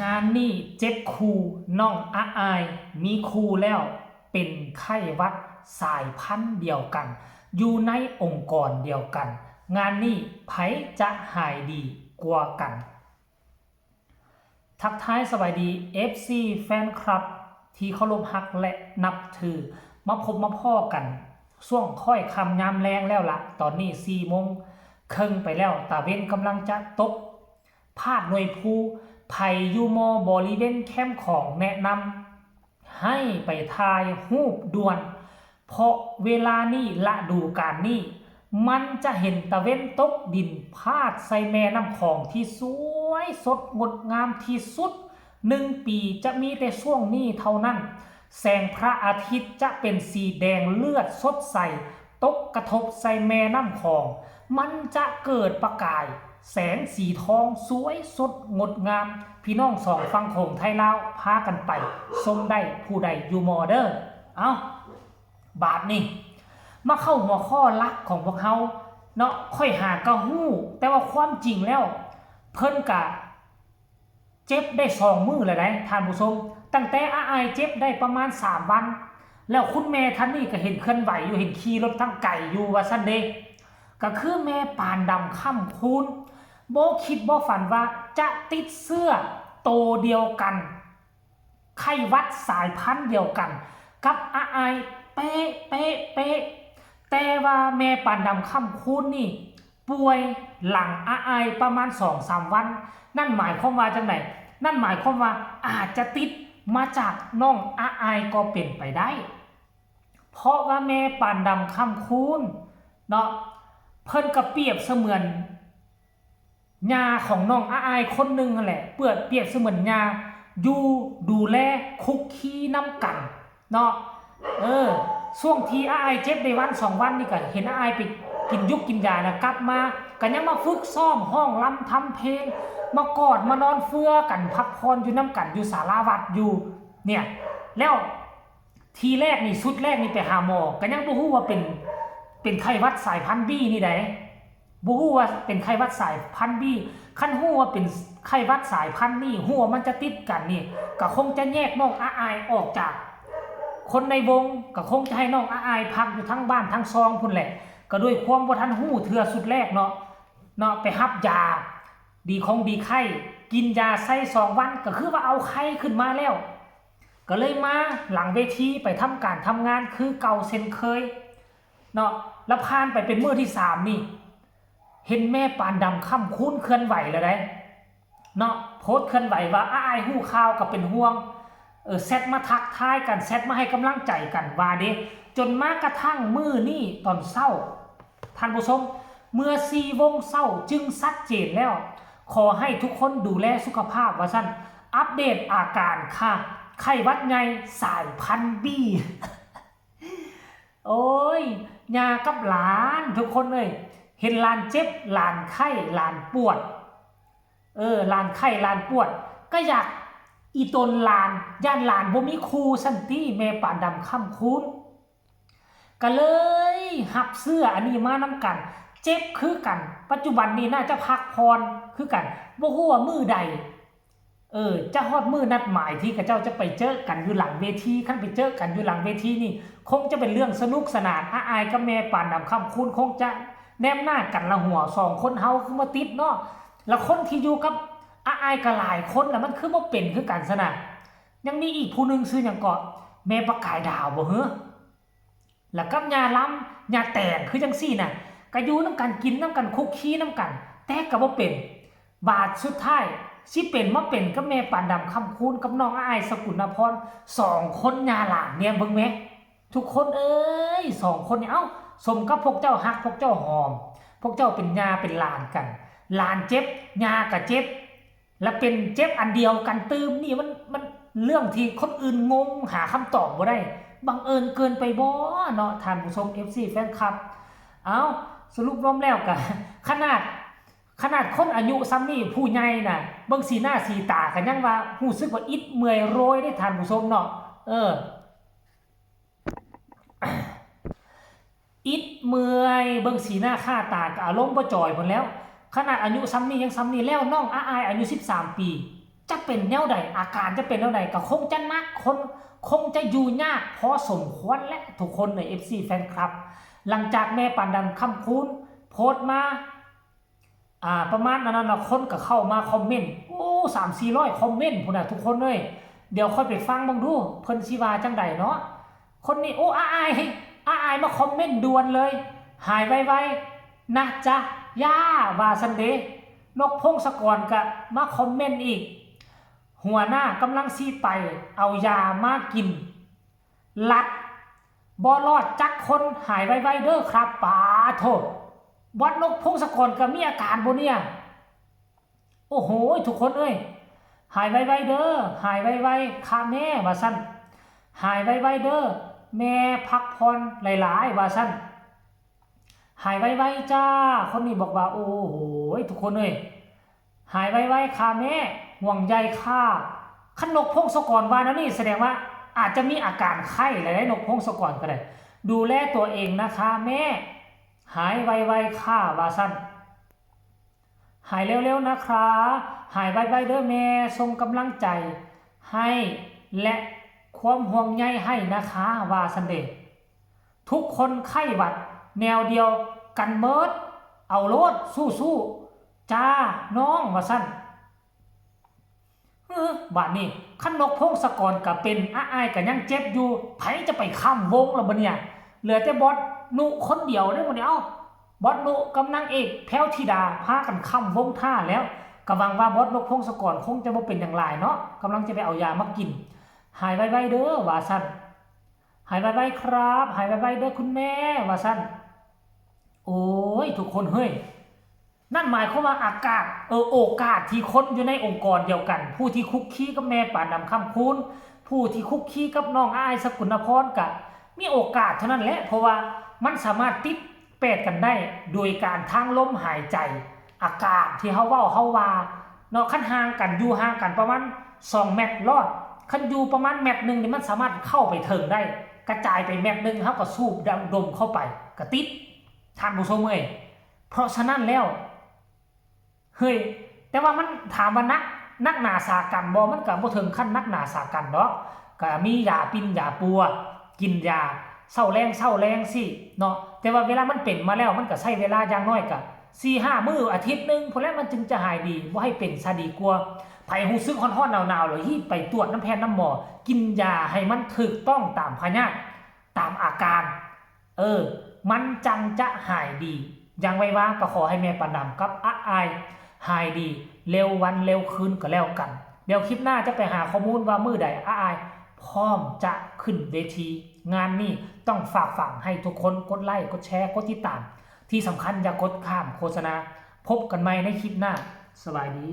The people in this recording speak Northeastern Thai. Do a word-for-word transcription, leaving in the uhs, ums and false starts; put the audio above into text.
งานนี้เจ็บคู่ น้องอาอายมีคู่แล้ว เป็นไข้หวัดสายพันธุ์เดียวกัน อยู่ในองค์กรเดียวกัน งานนี้ไผจะหายดีกว่ากัน ทักทายสบายดี เอฟซี แฟนคลับที่เคารพฮักและนับถือ มาพบมาพ้อกัน ช่วงค่อยค่ำยามแลงแล้วละ ตอนนี้สี่โมงครึ่งไปแล้ว ตาเว็นกำลังจะตก พาดหน่วยภู ไผอยู่มอบริเวณแคมป์ของแนะนำ ให้ไปถ่ายรูปด่วน เพราะเวลานี้ฤดูกาลนี้ มันจะเห็นตะเว็นตกดินพาดใส่แม่น้ำของที่สวยสดงดงามที่สุด หนึ่งปีจะมีแต่ช่วงนี้เท่านั้น แสงพระอาทิตย์จะเป็นสีแดงเลือดสดใส ตกกระทบใส่แม่น้ำของ มันจะเกิดประกาย แสงสีทองสวยสดงดงาม พี่น้องสองฝั่งโขงไทยลาวพากันไปชมได้ผู้ใดอยู่มอเด้อ เอ้า บาดนี้ มาเข้าหัวข้อหลักของพวกเฮาเนาะ ค่อยหากะฮู้ แต่ว่าความจริงแล้ว เพิ่นกะเจ็บได้สองมื้อแล้วได๋ท่านผู้ชม ตั้งแต่อาอายเจ็บได้ประมาณสามวัน แล้วคุณแม่ท่านนี้ก็เห็นเคลื่อนไหวอยู่ เห็นขี่รถทางไกลอยู่ว่าซั่นเด้ ก็คือแม่ปานดำค่ำคูณ บ่คิดบ่ฝันว่าจะติดเชื้อโตเดียวกัน ไข้หวัดสายพันธุ์เดียวกัน กับอาอายเป๊ะเป๊ะเป๊ะ แต่ว่าแม่ปานดำค่ำคูณนี่ ป่วยหลังอาอายประมาณสองสามวัน นั่นหมายความว่าจั่งใด นั่นหมายความว่าอาจจะติดมาจากน้องอาอายก็เป็นไปได้ เพราะว่าแม่ปานดำค่ำคูณเนาะ เพิ่นก็เปรียบเสมือน ย่าของน้องอาอายคนหนึ่งนั่นแหละ เปรียบ เปรียบเสมือนย่า อยู่ดูแลคุกคีนำกันเนาะ เออ ช่วงที่อาอายเจ็บได้วันสองวันนี่ก็เห็นอาอายไปกินยุกกินยาแล้วกลับมา ก็ยังมาฝึกซ้อมฮ้องรำทำเพลง มากอดมานอนเฟือกันพักผ่อนอยู่นำกันอยู่ศาลาวัดอยู่ เนี่ย แล้ว ทีแรกนี่ ชุดแรกนี่ไปหาหมอ ก็ยังบ่ฮู้ว่าเป็น เป็นไข้หวัดสายพันธุ์บีนี่ได๋ บ่ฮู้ว่าเป็นไข้หวัดสายพันธุ์บี คันฮู้ว่าเป็นไข้หวัดสายพันธุ์นี่ ฮู้ว่ามันจะติดกันนี่ ก็คงจะแยกน้องอาอายออกจาก คนในวง ก็คงจะให้น้องอาอายพักอยู่ทั้งบ้านทั้งซองพุ้นแหละ ก็ด้วยความบ่ทันฮู้เทื่อชุดแรกเนาะ เนาะ ไปรับยา ดีคงดีไข้ กินยาใส่สองวัน ก็คือว่าเอาไข้ขึ้นมาแล้ว ก็เลยมาหลังเวทีไปทำการทำงานคือเก่าเช่นเคย เนาะ แล้วผ่านไปเป็นมื้อที่สามนี่ เห็นแม่ปานดำค่ำคูณเคลื่อนไหวแล้วได๋ เนาะ โพสต์เคลื่อนไหวว่า อ้ายฮู้ข่าวก็เป็นห่วง เออ แชตมาทักทายกัน แชตมาให้กำลังใจกันว่าเด้ จนมากระทั่งมื้อนี้ตอนเช้า ท่านผู้ชม เมื่อสี่โมงเช้าจึงชัดเจนแล้ว ขอให้ทุกคนดูแลสุขภาพว่าซั่น อัปเดตอาการค่ะ ไข้หวัดใหญ่สายพันธุ์บี โอ้ย ย่ากับหลานทุกคนเอ้ย เห็นหลานเจ็บ หลานไข้ หลานปวด เออ หลานไข้ หลานปวด ก็อยากอีตนหลาน ย่านหลานบ่มีคู่ซั้นติ แม่ปานดำค่ำคูณ ก็เลยรับเชื้ออันนี้มานำกัน เจ็บคือกัน ปัจจุบันนี้น่าจะพักผ่อนคือกัน บ่ฮู้ว่ามื้อใด เออ จะฮอดมื้อนัดหมายที่เขาเจ้าจะไปเจอกันอยู่หลังเวที คันไปเจอกันอยู่หลังเวทีนี่ คงจะเป็นเรื่องสนุกสนาน อาอายกับแม่ปานดำค่ำคูณคงจะแนมหน้ากันละหัว สองคนเฮาคือมาติดเนาะ แล้วคนที่อยู่กับอาอายก็หลายคนแล้ว มันคือบ่เป็นคือกันซะนะ ยังมีอีกผู้หนึ่งชื่อหยังเกาะ แม่ประกายดาวบ่เหรอ แล้วกับย่าลำ ย่าแตน คือจั่งซี้น่ะ ก็อยู่นำกัน กินนำกัน คุกคีนำกัน แต่ก็บ่เป็น บาดสุดท้าย สิเป็นมาเป็นกับแม่ปานดำค่ำคูณกับน้องอ้ายสกุณาพร สองคนย่าหลานเนี่ย เบิ่งแหม ทุกคนเอ้ย สองคนนี่ เอ้า สมกับพวกเจ้าฮัก พวกเจ้าหอม พวกเจ้าเป็นย่าเป็นหลานกัน หลานเจ็บ ย่าก็เจ็บ และเป็นเจ็บอันเดียวกันตื่ม นี่มัน มันเรื่องที่คนอื่นงง หาคำตอบบ่ได้ บังเอิญเกินไปบ่เนาะ ท่านผู้ชม เอฟซี แฟนคลับ เอ้า สรุปรวมแล้วก็ ขนาด ขนาดคนอายุส่ำนี้ ผู้ใหญ่น่ะ เบิ่งสีหน้าสีตาก็ยังว่ารู้สึกว่าอิดเมื่อยโรยเด้ ท่านผู้ชมเนาะ เออ อิดเมื่อย เบิ่งสีหน้าค่าตาก็อารมณ์บ่จ่อยพุ้นแหล้ว ขนาดอายุส่ำนี้ยังส่ำนี้ แล้วน้องอาอายอายุสิบสามปี จะเป็นแนวใด อาการจะเป็นแนวใด ก็คงจะหนัก คนคงจะอยู่ยากพอสมควรแหละทุกคนใน เอฟซี แฟนคลับ หลังจากแม่ปานดำคำคูณโพสต์มา อ่า ประมาณนั้นนะ คนก็เข้ามาคอมเมนต์ โอ้ สามสี่ร้อยคอมเมนต์พุ้นน่ะทุกคนเอ้ย เดี๋ยวค่อยไปฟังเบิ่งดู เพิ่นสิว่าจั่งใดเนาะ คนนี้ โอ้ อาอาย อาอายมาคอมเมนต์ด่วนเลย หายไวๆ นะจ๊ะ ย่า ว่าซั่นเด้ นกพงศกรก็มาคอมเมนต์อีก หัวหน้ากำลังสิไปเอายามากิน ลัด บ่รอดจักคน หายไวๆเด้อครับ ปาโถ บอสนกพงศกรก็มีอาการบ่เนี่ย โอ้โห ทุกคนเอ้ย หายไวๆเด้อ หายไวๆค่ะแม่ ว่าซั่น หายไวๆเด้อ แม่พักผ่อนหลายๆ ว่าซั่น หายไวๆจ้า คนนี้บอกว่า โอ้โห ทุกคนเอ้ย หายไวๆค่ะแม่ ห่วงใยค่ะ คันนกพงศกรว่าแนวนี้แสดงว่าอาจจะมีอาการไข้หลายๆ นกพงศกรก็ได้ ดูแลตัวเองนะคะแม่ หายไวๆค่ะ ว่าซั่น หายเร็วๆนะคะ หายไวๆเด้อแม่ ส่งกำลังใจให้ และความห่วงใยให้นะคะ ว่าซั่นเด้ ทุกคนไข้หวัดแนวเดียวกันเมิด เอาโลด สู้ๆจ้าน้อง ว่าซั่น เออ บาดนี้ คันนกพงศกรก็เป็น อาอายก็ยังเจ็บอยู่ ไผจะไปค้ำวงล่ะบัดเนี่ย เหลือแต่บอสนุคนเดียวเด้อบัดนี้ เอ้า บอสนุกับนางเอกแพรวธิดาพากันค้ำวงท่าแล้ว ก็หวังว่าบอสนกพงศกรคงจะบ่เป็นหยังหลายเนาะ กำลังจะไปเอายามากิน หายไวๆเด้อ ว่าซั่น หายไวๆครับ หายไวๆเด้อคุณแม่ ว่าซั่น โอ้ย ทุกคนเฮ้ย นั่นหมายความว่าอากาศ เออ โอกาสที่คนอยู่ในองค์กรเดียวกัน ผู้ที่คุกคีกับแม่ปานดำคำคูณ ผู้ที่คุกคีกับน้องอายสกุลนพรก็มีโอกาสเท่านั้นแหละ เพราะว่ามันสามารถติดแปดกันได้ โดยการทางลมหายใจ อากาศที่เฮาเว้าเฮาว่าเนาะ คันห่างกัน อยู่ห่างกันประมาณสองเมตรรอด คันอยู่ประมาณเมตรหนึ่งนี่มันสามารถเข้าไปเถิงได้ กระจายไปเมตรหนึ่ง เฮาก็สูบดมเข้าไป ก็ติด ท่านผู้ชมเอ้ย เพราะฉะนั้นแล้ว เฮ้ย แต่ว่ามันถามว่าหนัก หนักหนาสาหัสบ่ มันก็บ่ถึงขั้นหนักหนาสาหัสดอก ก็มียาปิ่นยาปัว กินยาเซาแลงเซาแลงซี้เนาะ แต่ว่าเวลามันเป็นมาแล้ว มันก็ใช้เวลาอย่างน้อยก็สี่ห้ามื้อ อาทิตย์หนึ่งพู้นแหละ มันจึงจะหายดี บ่ให้เป็นซะดีกว่า ไผรู้สึกร้อนๆหนาวๆแล้ว ฮีบไปตรวจนำแพทย์นำหมอ กินยาให้มันถูกต้องตามพยาธิ ตามอาการ เออ มันจั่งจะหายดี อย่างไวว่าก็ขอให้แม่ปานดำกับอาอายหายดี เร็ววันเร็วคืนก็แล้วกัน เดี๋ยวคลิปหน้าจะไปหาข้อมูลว่ามื้อใดอาอายพร้อมจะขึ้นเวที งานนี้ต้องฝากฝังให้ทุกคนกดไลค์ กดแชร์ กดติดตาม ที่สำคัญอย่ากดข้ามโฆษณา พบกันใหม่ในคลิปหน้า สบายดี